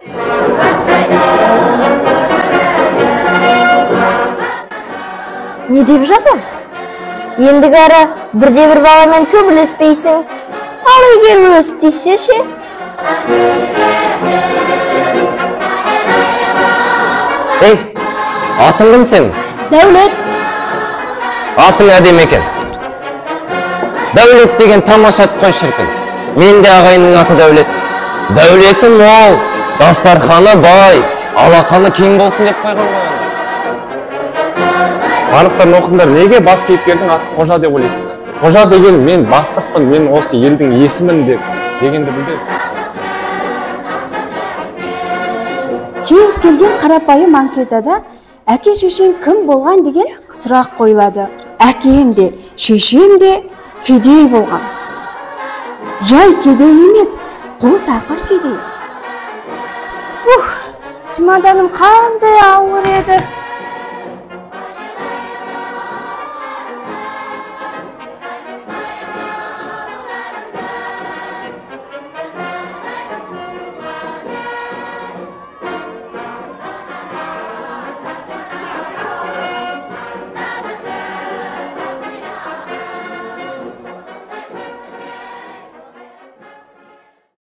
Не деп жазам? Ендігі ары бірде-бір баламен төбелеспейсің. Ал егер өзі тиіссе ше? Ей, атың кім сенің? Дәулет. Атың әдемі екен. Дәулет деген тамаша ат қой шіркін. Мен де ағайынның аты Дәулет. Дәулеті мол, дастарханы бай, алақаны кең болсын деп қойған ғой. Барлықтарын оқыңдар, неге бас кейіпкердің аты Қожа деп ойлайсыңдар? Қожа деген мен бастықпын, мен осы елдің иесімін деп дегенді білдіреді. Кез келген қарапайым анкетада әке шешең кім болған деген сұрақ қойылады. Әкем де, шешем де кедей болған. Жай кедей емес, қол тақыр кедей. Ух, чемоданым қандай ауыр еді.